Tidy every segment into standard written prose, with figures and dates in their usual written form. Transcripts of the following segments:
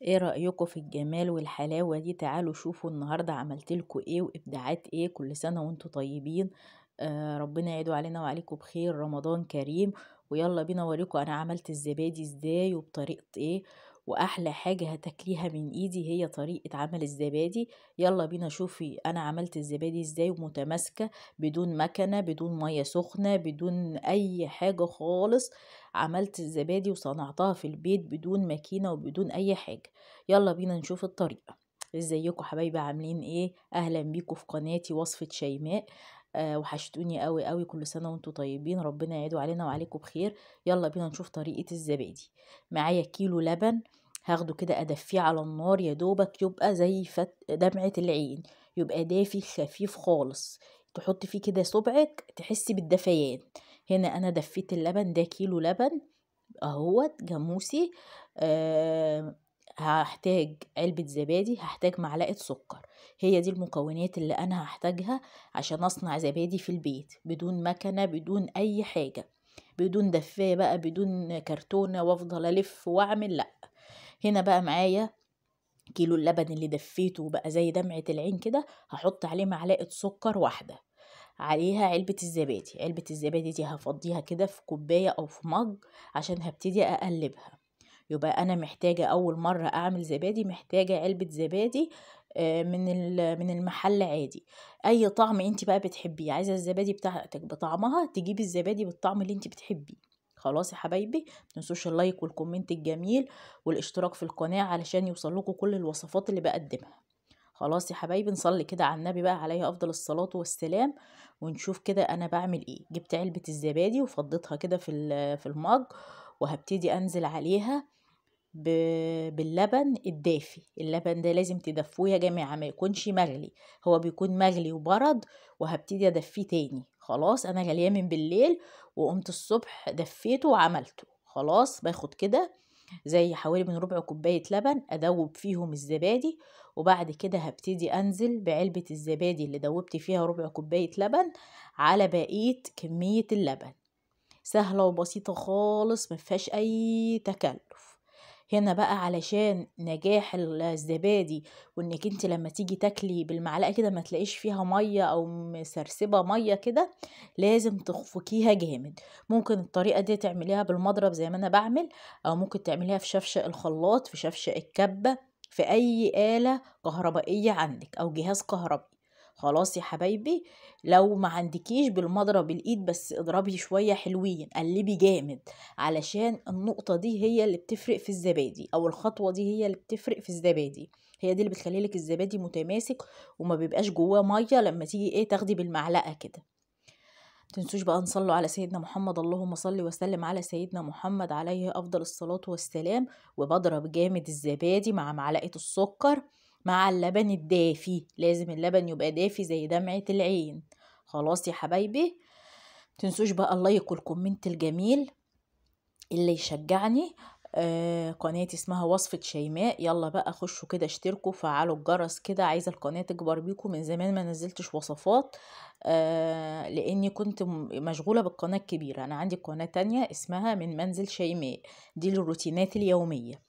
ايه رأيكم في الجمال والحلاوة دي؟ تعالوا شوفوا النهاردة عملت لكم ايه وابداعات ايه. كل سنة وانتم طيبين، ربنا يعيده علينا وعليكم بخير، رمضان كريم. ويلا بينا اوريكم انا عملت الزبادي ازاي وبطريقة ايه، واحلى حاجة هتاكليها من ايدي هي طريقة عمل الزبادي. يلا بينا شوفي انا عملت الزبادي ازاي، ومتماسكة بدون مكنة، بدون مية سخنة، بدون اي حاجة خالص. عملت الزبادي وصنعتها في البيت بدون ماكينة وبدون اي حاجة. يلا بينا نشوف الطريقة. ازيكم حبايبي، عاملين ايه؟ اهلا بيكم في قناتي وصفة شيماء. وحشتوني قوي قوي، كل سنة وانتم طيبين، ربنا يعيده علينا وعليكم بخير. يلا بينا نشوف طريقة الزبادي. معايا كيلو لبن هاخده كده ادفيه على النار يا دوبك يبقى زي دمعة العين، يبقى دافي خفيف خالص، تحط فيه كده صبعك تحسي بالدفيان. هنا انا دفيت اللبن ده كيلو لبن اهوت جاموسي. هحتاج علبة زبادي، هحتاج معلقة سكر. هي دي المكونات اللي انا هحتاجها عشان اصنع زبادي في البيت بدون مكنة، بدون اي حاجة، بدون دفاية بقى، بدون كرتونة وافضل الف واعمل، لا. هنا بقى معايا كيلو اللبن اللي دفيته بقى زي دمعة العين كده، هحط عليه معلقة سكر واحدة، عليها علبة الزبادي. علبة الزبادي دي هفضيها كده في كوباية او في مج عشان هبتدي اقلبها. يبقى انا محتاجة اول مرة اعمل زبادي محتاجة علبة زبادي من المحل عادي، اي طعم انت بقى بتحبيه. عايزة الزبادي بتاعتك بطعمها تجيبي الزبادي بالطعم اللي انت بتحبيه. خلاص يا حبايبي، متنسوش ال like وال comment الجميل والاشتراك في القناة علشان يوصل لكم كل الوصفات اللي بقدمها. خلاص يا حبايبي، نصلي كده على النبي بقى عليه افضل الصلاة والسلام، ونشوف كده انا بعمل ايه. جبت علبة الزبادي وفضيتها كده في المج، وهبتدي انزل عليها باللبن الدافي. اللبن ده لازم تدفوه يا جماعة، ما يكونش مغلي، هو بيكون مغلي وبرد، وهبتدي ادفيه تاني. خلاص انا غلياه من بالليل وقمت الصبح دفيته وعملته. خلاص باخد كده زي حوالي من ربع كوباية لبن ادوب فيهم الزبادي، وبعد كده هبتدي انزل بعلبة الزبادي اللي دوبت فيها ربع كوباية لبن على بقية كمية اللبن. سهلة وبسيطة خالص، ما فيهاش اي تكلف. هنا بقى علشان نجاح الزبادي، وانك انت لما تيجي تاكلي بالمعلقه كده ما تلاقيش فيها مية او مسرسبه مية كده، لازم تخفقيها جامد. ممكن الطريقة دي تعمليها بالمضرب زي ما انا بعمل، او ممكن تعمليها في شفشق الخلاط، في شفشق الكبه، في اي آلة كهربائية عندك او جهاز كهربائي. خلاص يا حبايبي، لو ما عندكيش بالمضرب الايد بس اضربي شوية حلوين، قلبي جامد، علشان النقطة دي هي اللي بتفرق في الزبادي، او الخطوة دي هي اللي بتفرق في الزبادي، هي دي اللي بتخلي لك الزبادي متماسك وما بيبقاش جواه مية لما تيجي ايه تاخدي بالمعلقه كده. متنسوش بقى نصلوا على سيدنا محمد، اللهم صل وسلم على سيدنا محمد عليه افضل الصلاة والسلام. وبضرب جامد الزبادي مع معلقه السكر مع اللبن الدافي، لازم اللبن يبقى دافي زي دمعة العين. خلاص يا حبايبي، متنسوش بقى ال like وال comment الجميل اللي يشجعني. قناتي اسمها وصفة شيماء. يلا بقى خشوا كده اشتركوا، فعلوا الجرس كده، عايزة القناة تكبر بيكم. من زمان ما نزلتش وصفات، لاني كنت مشغولة بالقناة الكبيرة. انا عندي قناة تانية اسمها من منزل شيماء، دي للروتينات اليومية.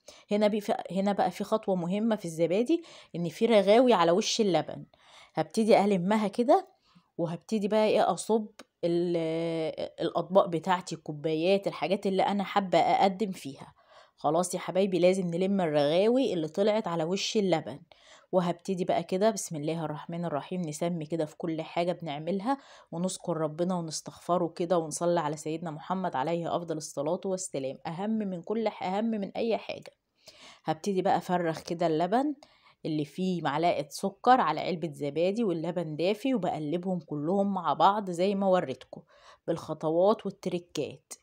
هنا بقى في خطوة مهمة في الزبادي، ان في رغاوي على وش اللبن، هبتدي المها كده، وهبتدي بقى ايه اصب الاطباق بتاعتي، الكوبايات، الحاجات اللي انا حابة اقدم فيها. خلاص يا حبايبي، لازم نلم الرغاوي اللي طلعت على وش اللبن. وهبتدي بقى كده بسم الله الرحمن الرحيم، نسمي كده في كل حاجة بنعملها، ونذكر ربنا ونستغفره كده، ونصلي على سيدنا محمد عليه أفضل الصلاة والسلام. أهم من كل أهم من أي حاجة. هبتدي بقى أفرغ كده اللبن اللي فيه معلقة سكر على علبة زبادي واللبن دافي، وبقلبهم كلهم مع بعض زي ما وريتكم بالخطوات والتركات.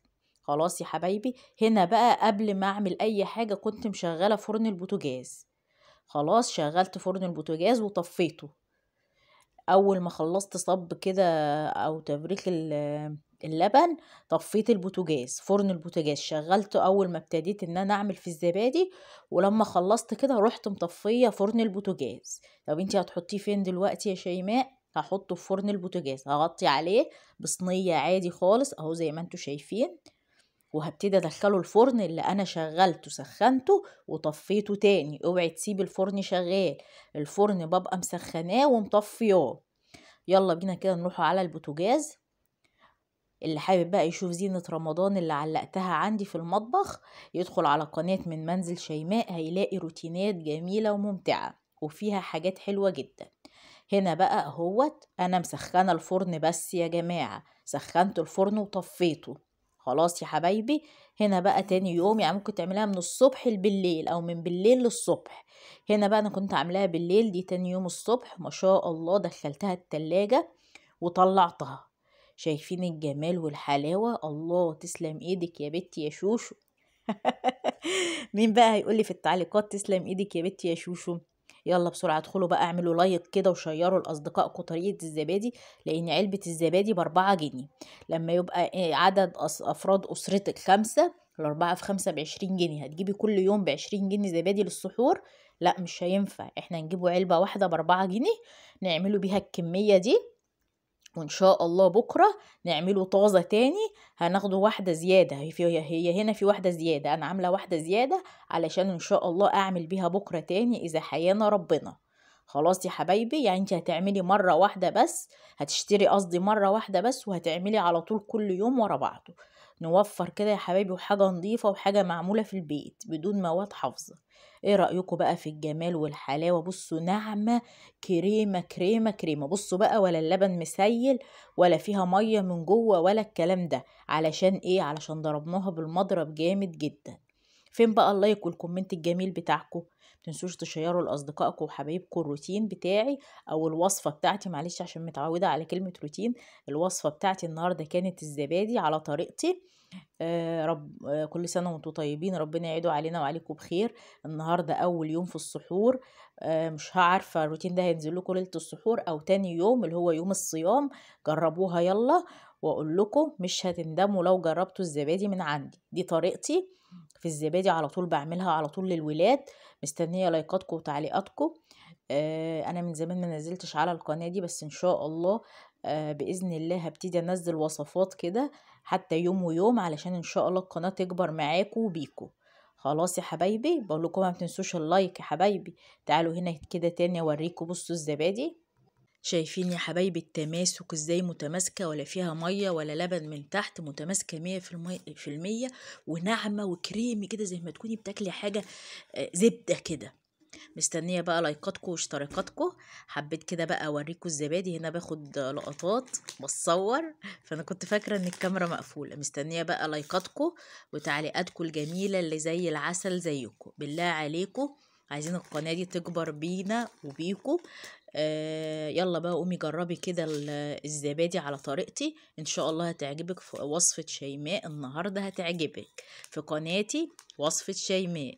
خلاص يا حبايبي، هنا بقى قبل ما اعمل اي حاجة كنت مشغلة فرن البوتاجاز. خلاص شغلت فرن البوتاجاز وطفيته. اول ما خلصت صب كده او تبريك اللبن طفيت البوتاجاز، فرن البوتاجاز شغلته اول ما ابتديت ان انا اعمل في الزبادي، ولما خلصت كده رحت مطفيه فرن البوتاجاز. طب انتي هتحطيه فين دلوقتي يا شيماء؟ هحطه في فرن البوتاجاز، هغطي عليه بصينيه عادي خالص اهو زي ما انتوا شايفين، وهبتدي ادخله الفرن اللي انا شغلته سخنته وطفيته تاني. اوعي تسيبي الفرن شغال، الفرن ببقى مسخناه ومطفياه. يلا بينا كده نروح على البوتاجاز. اللي حابب بقى يشوف زينة رمضان اللي علقتها عندي في المطبخ يدخل على قناة من منزل شيماء، هيلاقي روتينات جميلة وممتعة وفيها حاجات حلوة جدا. هنا بقى اهوت انا مسخنة الفرن بس يا جماعة، سخنت الفرن وطفيته خلاص يا حبايبي. هنا بقى تاني يوم، يعني ممكن تعملها من الصبح لبالليل او من بالليل للصبح. هنا بقى انا كنت عاملاها بالليل، دي تاني يوم الصبح ما شاء الله دخلتها التلاجة وطلعتها. شايفين الجمال والحلاوة؟ الله، تسلم ايدك يا بنتي يا شوشو. مين بقى هيقولي في التعليقات تسلم ايدك يا بنتي يا شوشو؟ يلا بسرعة ادخلوا بقى اعملوا like كده وشيروا لأصدقائكم طريقة الزبادي، لأن علبة الزبادي ب4 جنيه. لما يبقى عدد أفراد أسرتك 5، ال4 في 5 ب20 جنيه، هتجيبي كل يوم ب20 جنيه زبادي للسحور؟ لا مش هينفع، احنا نجيبوا علبة واحدة ب4 جنيه نعملوا بيها الكمية دي، وان شاء الله بكرة نعمله طازة تاني هناخده واحدة زيادة. هي هنا في واحدة زيادة، انا عاملة واحدة زيادة علشان ان شاء الله اعمل بيها بكرة تاني اذا حيانا ربنا. خلاص يا حبايبي، يعني انت هتعملي مرة واحدة بس، هتشتري قصدي مرة واحدة بس وهتعملي على طول كل يوم ورا بعضه. نوفر كده يا حبايبي، وحاجة نظيفة وحاجة معمولة في البيت بدون مواد حافظة. ايه رأيكم بقى في الجمال والحلاوة؟ بصوا ناعمة كريمة كريمة كريمة. بصوا بقى، ولا اللبن مسيل ولا فيها مية من جوه ولا الكلام ده. علشان ايه؟ علشان ضربناها بالمضرب جامد جدا. فين بقى ال like وال comment الجميل بتاعكم؟ متنسوش تشيروا لاصدقائكم وحبايبكم الروتين بتاعي او الوصفة بتاعتي، معلش عشان متعوده على كلمة روتين. الوصفة بتاعتي النهارده كانت الزبادي على طريقتي. رب كل سنة وانتم طيبين، ربنا يعيده علينا وعليكم بخير. النهارده اول يوم في السحور، مش عارفه الروتين ده هينزل لكم ليلة السحور او تاني يوم اللي هو يوم الصيام. جربوها يلا، واقول لكم مش هتندموا لو جربتوا الزبادي من عندي. دي طريقتي في الزبادي، على طول بعملها على طول للولاد. مستنيه لايكاتكم وتعليقاتكم. انا من زمان ما نزلتش على القناة دي، بس ان شاء الله باذن الله هبتدي انزل وصفات كده حتى يوم ويوم، علشان ان شاء الله القناة تكبر معاكم وبيكم. خلاص يا حبايبي، بقول لكم ما تنسوش ال like يا حبايبي. تعالوا هنا كده تاني اوريكم. بصوا الزبادي، شايفين يا حبايبي التماسك ازاي؟ متماسكة ولا فيها مية ولا لبن من تحت، متماسكة 100% وناعمه وكريمي كده زي ما تكوني بتاكلي حاجة زبدة كده. مستنيه بقى لايكاتكم واشتراكاتكم. حبيت كده بقى اوريكم الزبادي. هنا باخد لقطات بتصور، فانا كنت فاكره ان الكاميرا مقفولة. مستنيه بقى لايكاتكم وتعليقاتكم الجميلة اللي زي العسل زيكم. بالله عليكم، عايزين القناة دي تكبر بينا وبيكم. يلا بقى قومي جربي كده الزبادي على طريقتي، ان شاء الله هتعجبك. في وصفة شيماء النهارده هتعجبك في قناتي وصفة شيماء.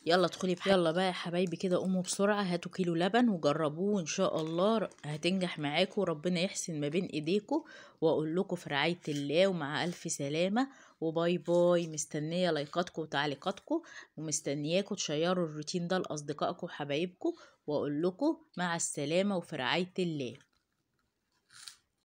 يلا ادخلي. يلا بقى يا حبايبي كده قوموا بسرعة، هاتوا كيلو لبن وجربوه، ان شاء الله هتنجح معاكم وربنا يحسن ما بين ايديكم. واقول لكم في رعاية الله ومع الف سلامة و bye bye. مستنية لايكاتكم وتعليقاتكم، ومستنياكم تشيروا الروتين ده لاصدقائكم وحبايبكم. واقول لكم مع السلامة وفي رعاية الله.